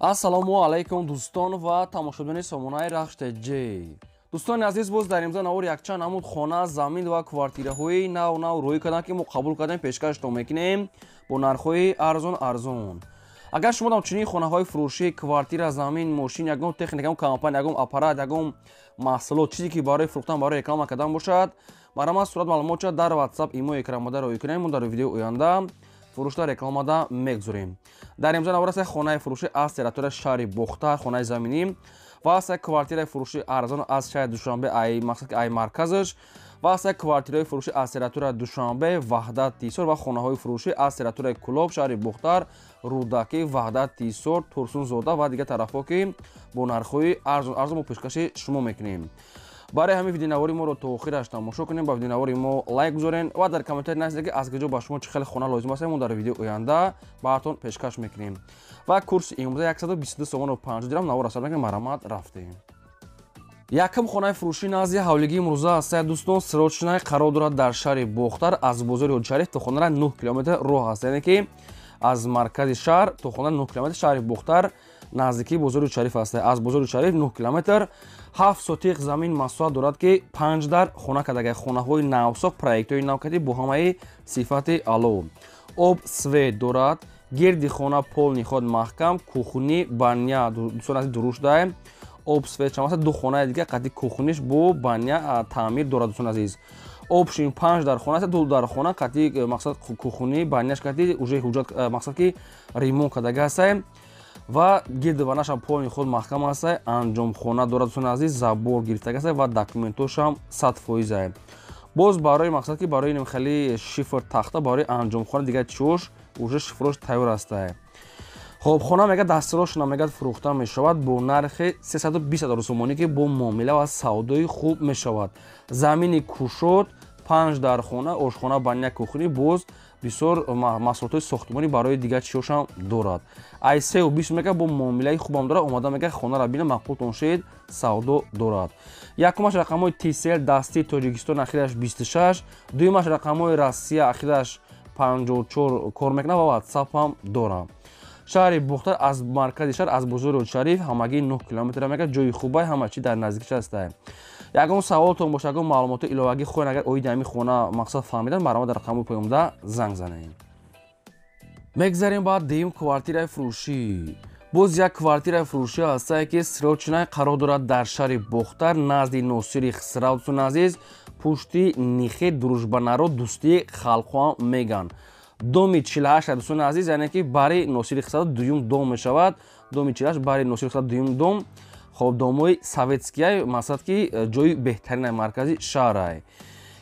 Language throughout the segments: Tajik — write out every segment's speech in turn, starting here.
Ассалому алайкум, дӯстон ва тамошобинони сомонаи Рахш ТЖ. Дӯстони азиз, боз дар имза навор якчанд намуд хона, замин ва квартираҳои нав нав рӯй карданд, ки мо қабул кардем, пешкаштон мекунем бо нархҳои арзон арзон. Агар шумо дам чунин хонаҳои фурӯшӣ, квартира, замин, мошин, ягон техника, ягон компания, ягон аппарат, ягон маҳсулот, чизе ки барои фурӯхтан, барои реклама кардан бошад, марҳамат, сурат маълумотча дар WhatsApp, имо экранмода рӯй кунем. Мо дар видеои оянда фурӯшта рекламада мегузорем. Дар имза навор аст хонаи фурӯшӣ аз территорияи шаҳри Бохтар, хонаи заминӣ ва аст квартираи фурӯшӣ арзон аз шаҳри Душанбе, ай мақсад ки ай марказаш, ва аст квартираи фурӯшӣ аз территорияи Душанбе, Ваҳдат, Тисор ва хонаҳои фурӯшӣ аз территорияи Кӯлоб, шаҳри Бохтар, Рӯдакӣ, Ваҳдат, Тисор, Турсунзода ва дигар тарафҳо, ки бо нархҳои арзон арзон мо пешкаши шумо мекунем. Барои ҳамин видеонавори моро то охираш тамошо кунем, ба видеонавори мо лайк гузорен ва дар комментарий нависед, ки аз куҷо ба шумо чӣ хеле хона лозим аст. Мо дар видеои оянда баатон пешкаш мекунем. Ва курси имрӯза 122 сомону 50 дирам. Навор асар мекунем, марҳамат, рафтем. Якум хонаи фурӯшӣ назди ҳавлигии имрӯза аст, дӯстон, срочный қарор дорад дар шаҳри Бохтар. Аз бозори Ҳоҷишариф то хонара 9 километр роҳ аст, яъне ки аз маркази шаҳр то хона 9 километр. Шаҳри Бохтар, наздикии бозори Шариф аст. Аз бозори Шариф 9 километр, 7 сотиқ замин масоҳат дорад, ки 5 дар хона кардага. Хонаҳои навсохт, проектҳои навкадӣ бо ҳамаи сифати аъло. Об, свет дорад, гирди хона полный ход маҳкам, кухни, баня, дӯстон азиз, дурушдай об, свет шамаса. Ду хонаи дига қади кухниш бо баня таъмир дорад, дӯстон азиз. Общем, 5 дар хона аст, ду дар хона қати мақсад кухни, баняш қати уже ҳуҷҷат, мақсад ки ремонт кардага ҳастай ва гирди ванашам полный худ маҳкам ҳастай. Анҷомхона дорад, дӯстони азиз, забор гирифтага ҳастай ва документошам 100%. Боз барои мақсад ки барои инам хеле шифр, тахта, барои анҷомхона, дигар чиош уже шифрош тайёр ҳастай. Хоб, хона мегӯяд дастрошона мегӯяд фурӯхта мешавад бо нархи 320 ҳазор сомонӣ, ки бо муомила ва савдои хуб мешавад. Замини кушод, 5 дар хона, ошхона, баня, кухни, боз бисёр маҳсулотҳои сохтмонӣ барои дигар чиёшам дорад. Ай 3,20 мега бо муомилаи хубам дорад. Омада мега хонара бина, маъқултон шед, савдо дорад. Якумаш рақамҳои Тисел, дастии Тоҷикистон, ахираш 26, дуюмаш рақамҳои Россия, ахираш 54 кор мекунад ва WhatsApp ҳам дорад. Шаҳри Бохтар, аз маркази шаҳр, аз бозори Шариф ҳамагӣ 9 километр мега. Ҷои хубай, ҳама чи дар наздикиш ҳастай. Ягон саволтон бошад, ягон маълумоти иловагӣ хоҳед, агар оиди ҳамин хона мақсад фаҳмидан, марҳамат, дар рақамҳои поёнда занг занед. Мегзарем ба дуюм квартираи фурӯшӣ. Боз як квартираи фурӯшӣ ҳастае, ки срочный қарор дорад дар шаҳри Бохтар, назди Носири Хисрав, дӯстони азиз, пушти Нихе, Дружба народов, дӯстии халқҳо меган, доми 48, дӯстони азиз, яъне ки бари Носири Хисрав дуюм дом мешавад. Доми 48, бари Носири Хисрав, дуюм дом. Хоб, домҳои советскияй, мақсад ки ҷои беҳтаринай маркази шаҳрай.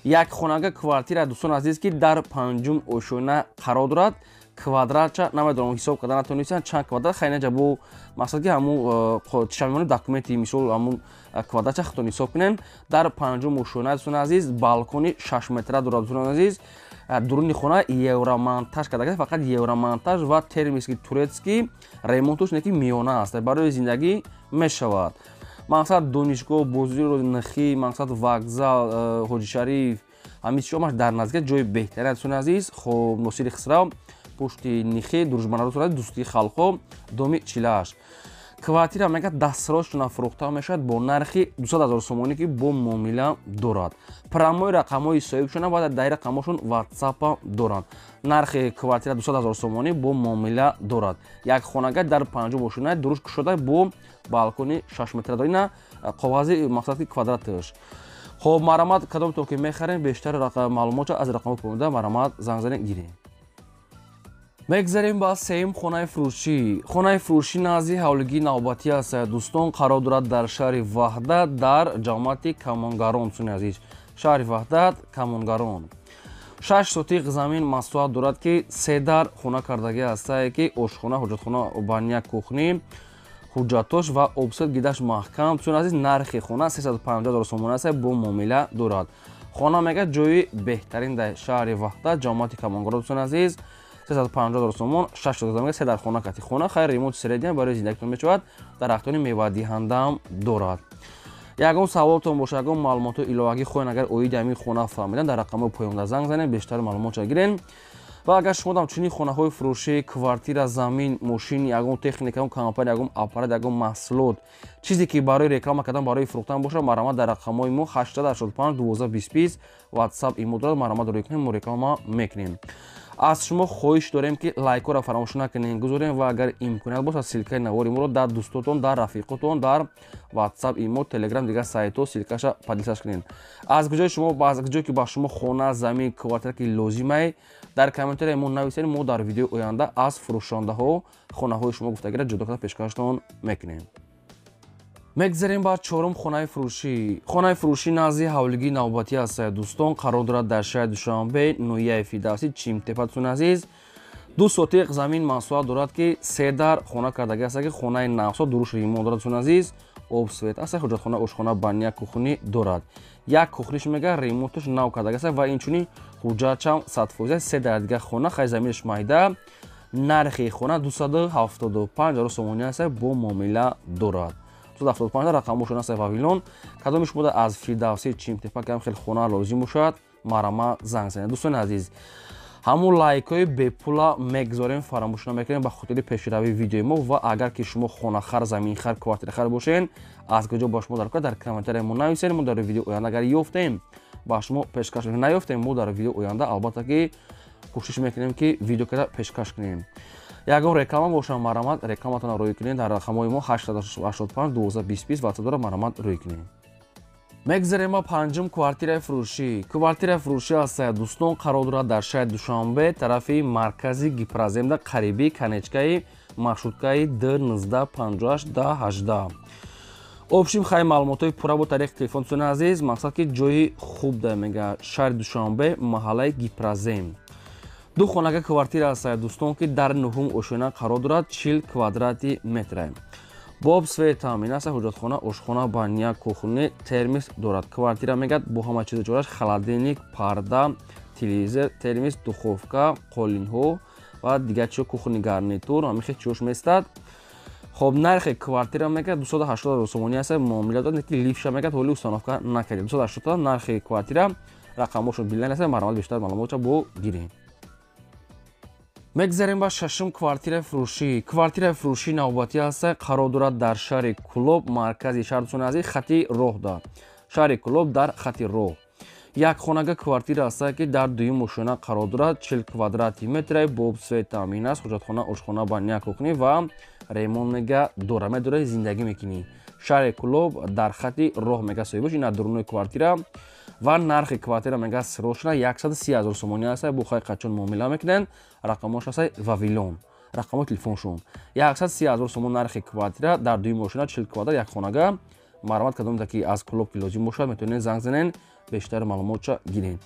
Як хонага квартира, дӯстони азиз, ки дар панҷум ошёна қарор дорад. Квадратча намедонам, ҳисоб карда натонистам, чанд квадрат. Хайнаҷа бо мақсад ки ҳамун чамони документи, мисол, ҳамун квадратча худтон ҳисоб кунем. Дар панҷум ошёна, дӯстони азиз, балкони 6 метра дорад, дӯстони азиз. Дуруни хона евромонтаж карда, фақат евромонтаж ва термический, турецкий, ремонтуш не ки миёна аст, барои зиндагӣ мешавад. Мақсад донишгоҳ, бозори Нихи, мақсад вокзал, Ҳоҷишариф, ҳамин чизҳо дар наздика, ҷои беҳтарин, дӯстони азиз. Хоб, Носири Хисрав, пушти Нихи, Дружба народов, дӯстии халқҳо, доми 48. Квартира мегӯяд дастрошона фурӯхта мешавад бо нархи 200 ҳазор сомонӣ, ки бо муомила дорад. Прямой рақамҳои соҳибшона ва дар рақамҳошон ватсапа доранд. Нархи квартира 200 ҳазор сомонӣ, бо муомила дорад. Як хонага дар панҷум ошёна, дуруш кушода, бо балкони 6 метра дорад. Ина коғази мақсад ки квадраташ. Хоб, марҳамат, кадомтон ки мехарем, бештар маълумотча аз рақамҳои поёнда марҳамат, занг занед, гирем. Мегзарем ба сеюм хонаи фурӯшӣ. Хонаи фурӯшӣ назди ҳавлигии навбатӣ аст, дӯстон, қарор дорад дар шаҳри Ваҳдат, дар ҷамоати Камонгарон, дӯстони азиз. Шаҳри Ваҳдат, Камонгарон, 6 сотиқ замин масоҳат дорад, ки се дар хона кардагӣ ҳастае, ки ошхона, ҳоҷатхона, баня, кухни, ҳуҷҷатош ва об, свет гидаш маҳкам. Дӯстони азиз, нархи хона 350 ҳазор сомонӣ аст, бо муомила дорад. Хона мегӯяд ҷои беҳтарин дар шаҳри Ваҳдат, ҷамоати Камонгарон, дӯстони азиз, 350 ҳазор сомон, 6 сотиқ се дар хона кати хона. Хайр, ремонт средний, барои зиндагитон мешавад, дарахтони мевадиҳандаам дорад. Ягон саволтон бошад, ягон маълумотҳои иловагӣ хоҳед, агар оиди ҳамин хона фаҳмидан, дар рақамҳои поёнда занг занед, бештар маълумотша гирен. Ва агар шумо дам чунин хонаҳои фурӯшӣ, квартира, замин, мошин, ягон техника, ягон компания, ягон аппарат, ягон маҳсулот, чизе ки барои реклама кардан, барои фурӯхтан бошад, марҳамат дар рақамҳои мо 885 12 20 WhatsApp имо дорад, марҳамат рӯй кунем, мо реклама мекунем. Аз шумо хоҳиш дорем, ки лайкҳоро фаромӯш накунем, гузорем ва агар имконият бошад, ссылкаи навори моро дар дӯстотон, дар рафиқотон, дар WhatsApp, имо, Telegram, дигар сайтҳо ссылкаша поделиться кунед. Аз куҷои шумо, аз куҷое ки ба шумо хона, замин, квартира ки лозимае, дар комментария мо нависед, мо дар видеои оянда аз фурӯшондаҳо хонаҳои шумо гуфтагиро ҷудо карда пешкаштон мекунем. Мегзарем ба чорум хонаи фурӯшӣ. Хонаи фурӯшӣ назди ҳавлигии навбатӣ аст, дӯстон, қарор дорад дар шаҳри Душанбе, ноҳияи Фирдавсӣ, Чимтепа. Дӯстони азиз, 2 сотиқ замин масоҳат дорад, ки 3 дар хона кардагӣ аст, ки хонаи навсо дуруш ремонт дорад. Дӯстони азиз, об, свет аст, ҳуҷратхона, ошхона, баня, кухни дорад. Як кухниш мега ремонташ нав кардагӣ аст ва инчунин ҳуҷҷатшам 100%. 3 дар дигар хона, хай заминаш майда, нархи хона 275 ҳазор сомонӣ аст, бо муомила дорад. 275 рақамошон аст Вавилон. Кадоми шумо аз Фирдавсӣ, Чимтепа кам хел хона лозим бошад, марҳамат занг занед. Дӯстони азиз, ҳамун лайкҳои бепула мегзорем, фаромӯш намекунем ба хотири пешравии видеои мо. Ва агар ки шумо хонахар, заминхар, квартирахар бошед, аз куҷо ба шумо даркор, дар комментария мо нависед, мо дар видеои оянда агар ёфтем ба шумо пешкаш мекунем, наёфтем мо дар видеои оянда албатта ки кӯшиш мекунем ки видео карда пешкаш кунем. Ягон реклама бошад, марҳамат рекламатонро рӯй кунед дар рақамҳои мо 885 12 20 WhatsApp дора, марҳамат рӯй кунед. Мегзарем ба панҷум квартираи фурӯшӣ. Квартираи фурӯшӣ аст, дӯстон, қарор дорад дар шаҳри Душанбе, тарафи маркази Гипроземда, қариби конечкаи маршруткаи Д19 58 1018. Общим хай маълумотҳои пурра бо тариқи телефон. Дӯстони азиз, мақсад ки ҷои хуб да мега шаҳри Душанбе, маҳаллаи Гипрозем. 2 хонага квартира аст, дӯстон, ки дар нуҳум ошёна қарор дорад, 40 квадрати метра. Бо об, свет таъмин аст, ҳуҷратхона, ошхона, баня, кухни, термис дорад. Квартира мегӯяд бо ҳама чизи ҷораш: холодильник, парда, телевизор, термис, духовка, қолинҳо ва дигар чиҳо, кухни гарнитур, ҳамин хел чиҳош местад. Хоб, нархи квартира мегӯяд 280 ҳазор сомонӣ аст, муомила дорад, ки лифша мегӯяд ҳоли установка накардем. 280 нархи квартира, рақамҳошон билан аст, марҳамат бештар маълумотша бо гирем. Мегзарем ба шашум квартираи фурӯшӣ. Квартираи фурӯшӣ навбатӣ аст, қарор дорад дар шаҳри Кулоб, маркази шаҳр, дӯстони азиз, хати роҳда. Шаҳри Кулоб дар хати роҳ. Як хонага квартира аст, ки дар дуюм ошёна қарор дорад, 40 квадрати метра, бо об, свет таъмин аст, ҳуҷратхона, ошхона, баня, кухни ва ремонт мега дора. Медорад, зиндагӣ мекунӣ. Шаҳри Кулоб дар хати роҳ мега соҳибаш, ин дурунои квартира. Ва нархи квартира мега срочно 130 ҳазор сомонӣ аст, бо хай қачон муомила мекунанд, рақамҳош аст Вавилон, рақамҳои телефоншон. 130 ҳазор сомон нархи квартира дар дуюм ошёна, 40 квадрат, як хонага. Марҳамат, кадомта ки аз Кулоб ки лозим бошад, метавонед занг занед, бештар маълумотша гиред.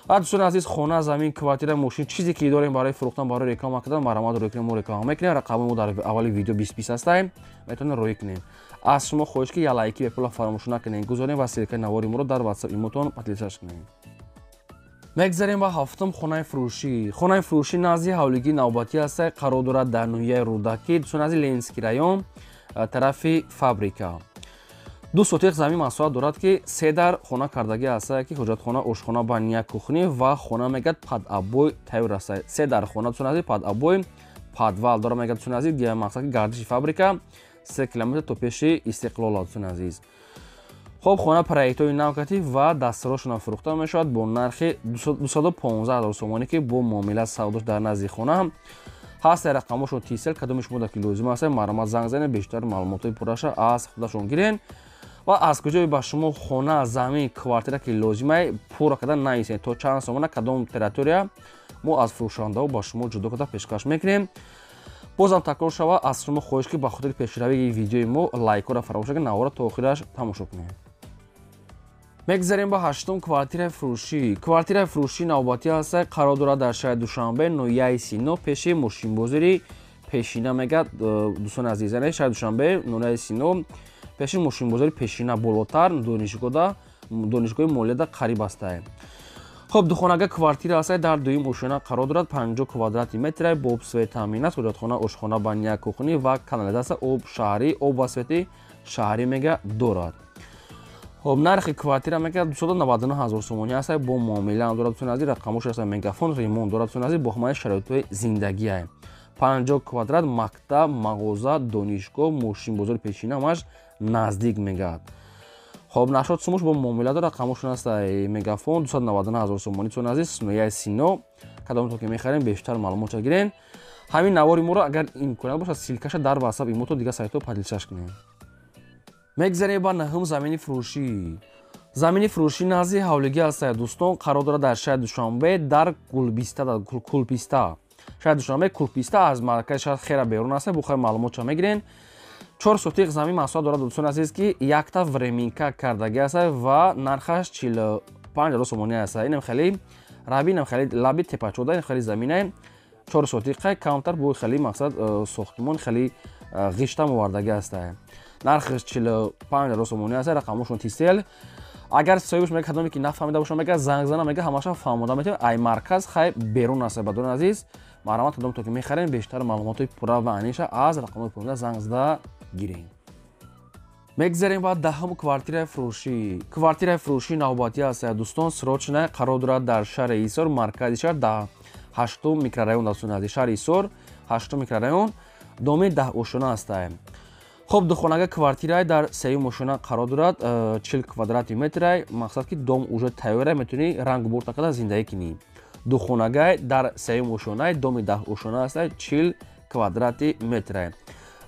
Ва дӯстони азиз, хона, замин, квартира, мошин, чизе ки дорем барои фурӯхтан, барои реклама кардан, марҳамат рӯй кунем, мо реклама мекунем. Рақамҳои мо дар аввали видео 20 ҳастем, метавонед рӯй кунем. Аз шумо хоҳиш ки як лайки бепула фаромӯш накунед, гузорем ва ссылкаи навори моро дар WhatsApp имотон поделиться кунед. Мегзарем ба ҳафтум хонаи фурӯшӣ. Хонаи фурӯшӣ назди ҳавлигии навбатӣ аст, қарор дорад дар ноҳияи Рӯдакӣ, дӯстони азиз, Ленинский район, тарафи фабрика. 2 сотиқ замин масоҳат дорад, ки 3 дар хона кардагӣ аст, ки ҳуҷратхона, ошхона, баня, кухни ва хона мегӯяд под обои тайёр аст. 3 дар хона, дӯстони азиз, под обои, подвал дорад мегӯяд, дӯстони азиз, мақсад ки гардиши фабрика 3 километр то пеши Истиқлол, дӯстони азиз. Хоб, хона проектҳои навкатӣ ва дастарошона фурӯхта мешавад бо нархи 215 ҳазор сомонӣ, ки бо муомила савдош дар назди хона ҳаст. Рақамҳошон Tcell, кадоми шумо ки лозим аст, марҳамат занг занед, бештар маълумотҳои пурраша аз худашон гирен. Ва аз куҷое ба шумо хона, замин, квартира ки лозимае, пурра карда нависед, то чанд сомона, кадом территория, мо аз фурӯшандаҳо ба шумо ҷудо карда пешкаш мекунем. Бозам такрор шава, аз шумо хоҳиш ки ба хотири пешравии видеои мо лайкҳоро фаромӯш накунед, навора то охираш тамошо кунед. Мегзарем ба ҳаштум квартираи фурӯшӣ. Квартираи фурӯшӣ навбатӣ аст, қарор дорад дар шаҳри Душанбе, ноҳияи Сино, пеши мошинбозори пешина мегӯяд, дӯстони азиз, яъне шаҳри Душанбе, ноҳияи Сино, пеши мошинбозори пешина, болотар, донишгоҳи молияда қариб астае. Хоб, духонага квартира аст, дар дуюм ошёна қарор дорад, 50 квадрати метра, бо об, свет таъмин аст, ҳуҷратхона, ошхона, баня, кухни ва канализатсия, об шаҳрӣ, об ва свети шаҳрӣ мега дорад. Хоб, нархи квартира мегӯяд 299 ҳазор сомонӣ аст, бо муомила ҳам дорад, дӯстони азиз. Рақамош аст, Мегафон, ремонт дорад, дӯстони азиз, бо ҳамаи шароитҳои зиндагиа. 50 квадрат, мактаб, мағоза, донишгоҳ, мошинбозори пешина ҳамаш наздик мегӯяд. Хоб, нашод сумуш бо муомила дорад, рақамошон аст, Мегафон, 299 ҳазор сомонӣ, дӯстони азиз. Ноҳияи Сино. Кадомтон ки мехарем, бештар маълумотша гирен. Ҳамин навори моро, агар имконият бошад, ссылка ша дар WhatsApp, имото, дигар сайтҳо поделиться ш кунем. Мегзарем ба наҳум замини фурӯшӣ. Замини фурӯшӣ назди ҳавлигӣ аст, дӯстон, қарор дорад дар шаҳри Душанбе, дар Гулбиста, дар Кулписта, шаҳри Душанбе, Кулписта, аз маркази шаҳр хела берун аст. Бухай маълумотша мегирен. 4 сотиқ замин масоҳат дорад, дӯстони азиз, ки якта временка кардагӣ аст ва нархаш 45 ҳазор сомонӣ аст. Инам хеле раби, инам хеле лаби тепачода, инам хеле заминае 4 сотиқа, камтар бо хеле мақсад сохтмон хеле ғиштам овардагӣ аст. Нархаш 45 ҳазор сомонӣ аст. Рақамошон Тисел. Агар соҳибаш мега, кадоме ки нафаҳмида боша, мега, занг зана, мега, ҳамаша фаҳмода метавонем. Ай марказ хай берун аст. Бадони азиз, марҳамат, кадом то ки мехарем, бештар маълумотҳои пурра ва аниша аз рақамҳои поинда занг зада гирем. Мегзарем ба даҳум квартираи фурӯшӣ. Квартираи фурӯшӣ навбатӣ аст, дӯстон, срочная, қарор дорад дар шаҳри Ҳисор, маркази шаҳр, ҳаштум микрорайон, дӯстони азиз. Шаҳри Ҳисор, ҳаштум микрорайон, доми даҳошона аст. Хоб, духонага квартирай дар сеюм ошона қарор дорад, 40 квадрати метрай. Мақсад ки дом уже тайёра, метавонӣ рангу бурта карда зиндагӣ кунӣ. Духонагай дар сеюм ошонай, доми даҳошона аст, 40 квадрати метрай.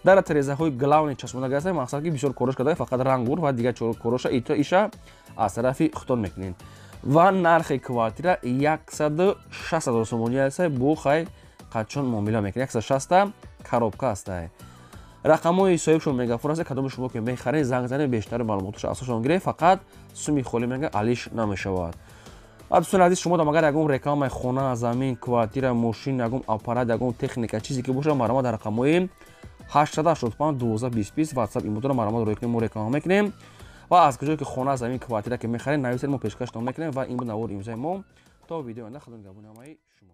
Дар терезаҳои главный часпондаг аст. Мақсад ки бисёр корош карда, фақат рангур ва дигар короша ито иша аз тарафи худтон мекунед. Ва нархи квартира 160 ҳазор сомонӣ аст, бо хай қачон муомила мекунед. 160 коробка аст. Рақамҳои соҳибшон Мегафон аст. Кадоми шумо ки мехаред, занг занед, бештари маълумоташо асосшон гиред. Фақат суми холӣ, мега, алиш намешавад. Ва, дӯстони азиз, шумо дам агар ягон рекламаи хона, замин, квартира, мошин, ягон аппарат, ягон техника, чизе ки бошад, марҳамат, дар рақамҳои 885 12 20 20 WhatsApp, имотро марҳамат рӯй кунем, мо реклама мекунем. Ва аз куҷое ки хона, замин, квартира ки мехаред, нависед, мо пешкаштон мекунем. Ва ин буд навори имрӯзаи мо. То видео оянда, худо нигаҳбони ҳамаи шумо.